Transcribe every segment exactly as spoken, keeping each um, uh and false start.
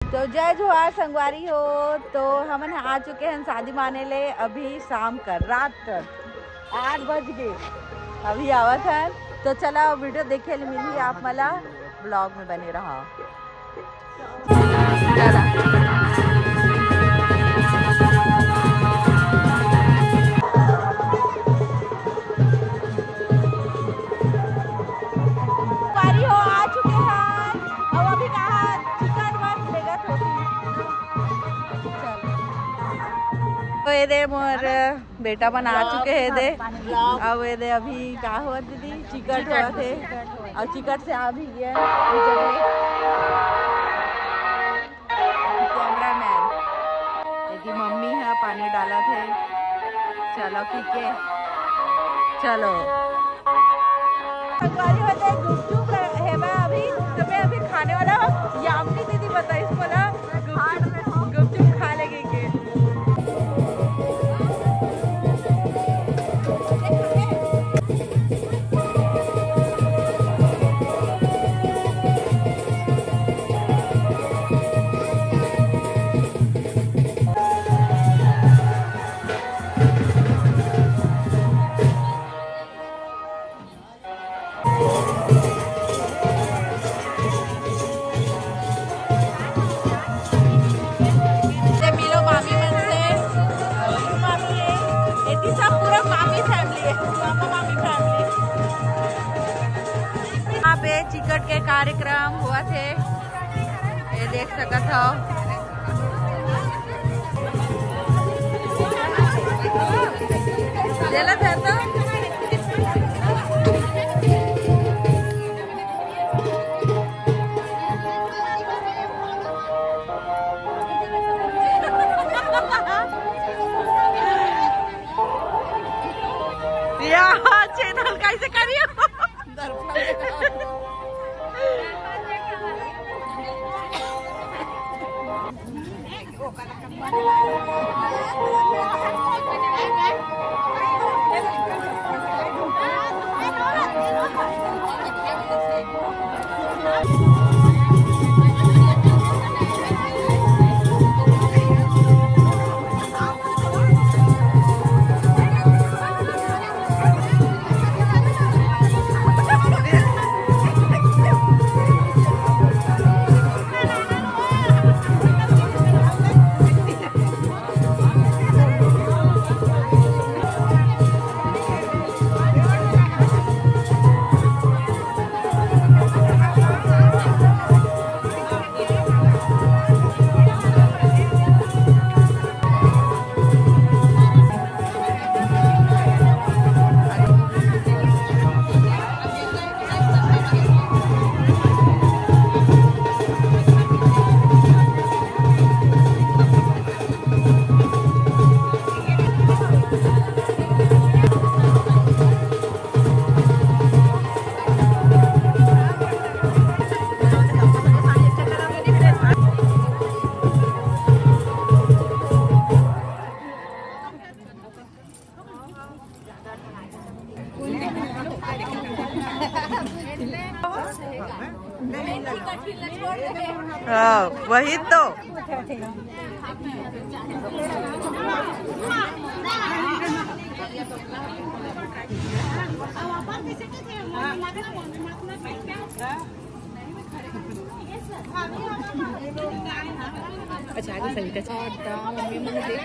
तो जय जोहार संगवारी हो। तो हमन आ चुके हैं शादी माने ले, अभी शाम कर, रात कर आठ बज गए, अभी आवत हन। तो चला, वीडियो देखे ले मिली आप मला, ब्लॉग में बने रहा। चला। संगवारी हो, आ चुके हैं। अब अभी कहा टिकट वर लेगा थोड़ी। चल। तो ये दे मोर बेटा मन आ चुके हैं दे। अब ये दे अभी का हुआ दीदी, टिकट हुआ थे और टिकट से आ भी गया। कैमरा मैन, यदि मम्मी है पानी डाला थे। चलो ठीक है, चलो। संगवारी हो दे, गुपचुप रह-, हेबा अभी, तो मैं अभी खाने वाला हूँ। यामिनी दीदी बताइस मोला गुपचुप, गुपचुप खा लेगे के। ये मिलो मामी मन से, मामी है, एती सब पूरा मामी फैमिली है, मामा मामी फैमिली। यहाँ पे टिकट के कार्यक्रम हुआ थे, ये देख सकत हो। चला था तो। या चैनल कैसे करियो? हाँ, वही तो। अच्छा, आगे सही का। मम्मी मन देख।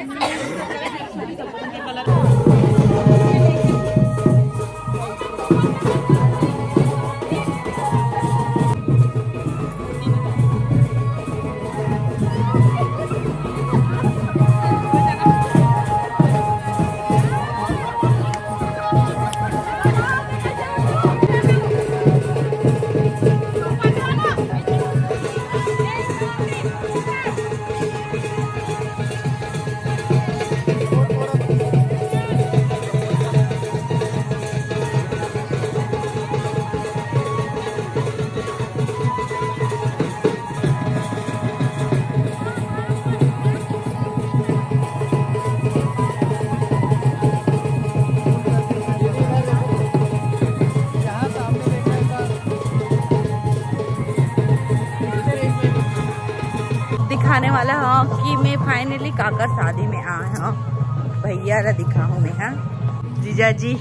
दिखाने वाला हूँ कि मैं finally काकर शादी में आए हूँ। भैया ला दिखाहूँ मैं, हाँ जीजा जी।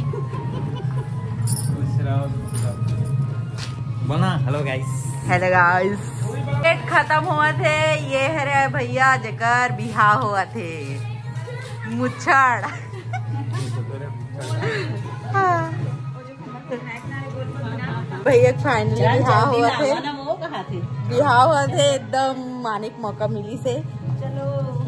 बना, hello guys। Hello guys। एक खत्म हुआ थे, ये हरे भैया जेकर बिहाव हुआ थे। मुच्छड़। हाँ। भैया finally बिहाव हुआ थे। बिहाव हुआ थे, एकदम मानिक मौका मिली से।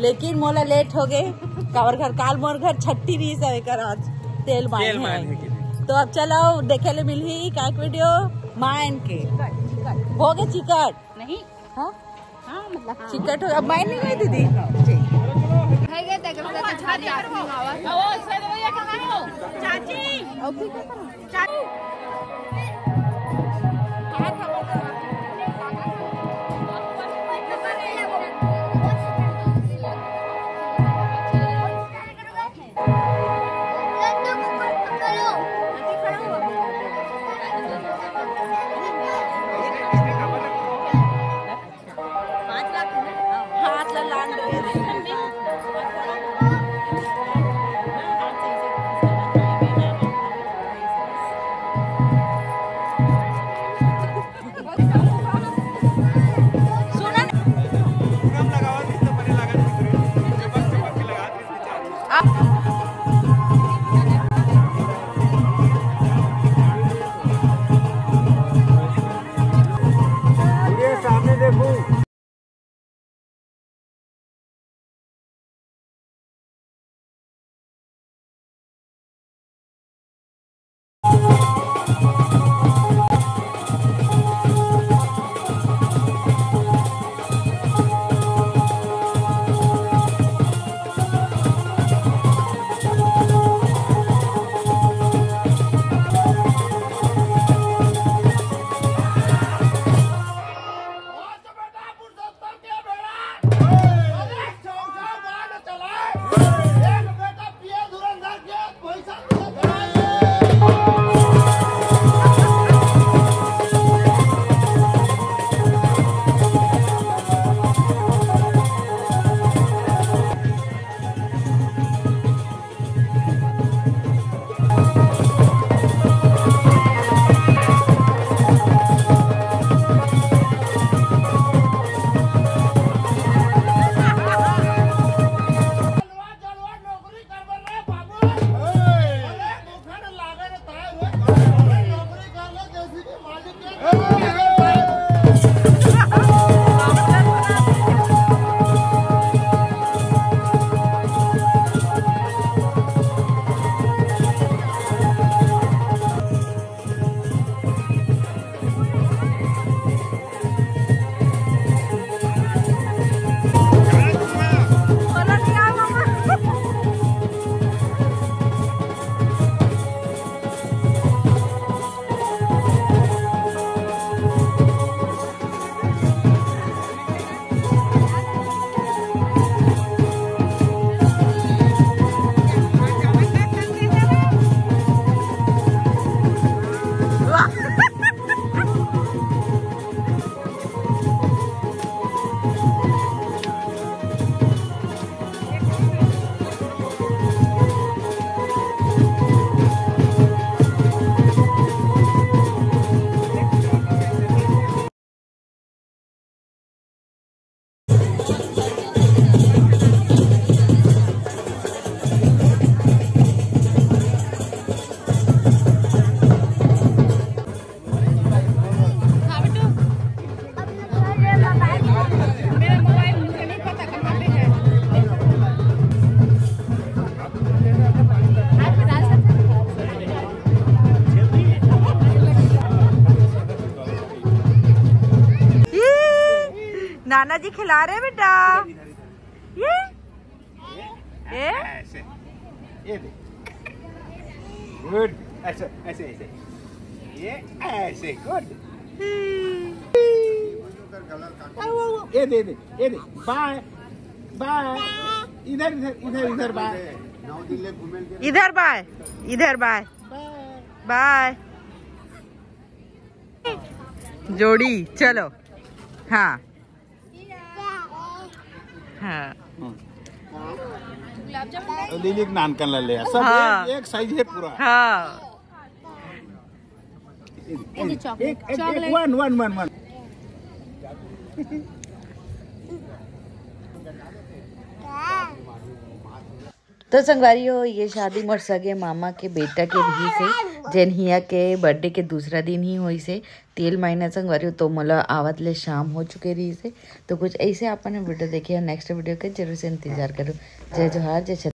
लेकिन मोला लेट हो गए, काबर घर काल मोर घर छट्ठी रही से एकर आज तेल मारे तेल है। मारे के। तो अब चलो देखे ले मिलही का एक वीडियो मायन के। हो गए चिकट। नहीं। हाँ? हाँ, मतलब चिकट हो, अब मायन नहीं हुई दीदी। ठीक। चाची। नाना जी खिला रहे बेटा। ये? ये? ऐसे। ये दे। गुड। ऐसे, ऐसे, ऐसे। ये ऐसे, गुड। ये दे, दे, ये दे। बाय। बाय। इधर, इधर, इधर, इधर, बाय। इधर बाय। इधर बाय। बाय। जोड़ी, चलो। हाँ। हाँ। तो दीदी एक नान कन ला ले, सब हाँ। एक, एक साइज है पूरा। हाँ। एक, एक, एक, एक, वन, वन, वन, वन। तो संगवारी हो, ये शादी मोर सगे मामा के बेटा के रहिस हे, जेन हिया के बर्थडे के दूसरा दिन ही होइस हे। तेल मायना संगवारी हो, तो मोला आवत ले शाम हो चुके रहिस हे। तो कुछ ऐसे अपन वीडियो देखे, नेक्स्ट वीडियो के जरूर से इंतजार करो। जय जोहार, जय छत्तीसगढ़।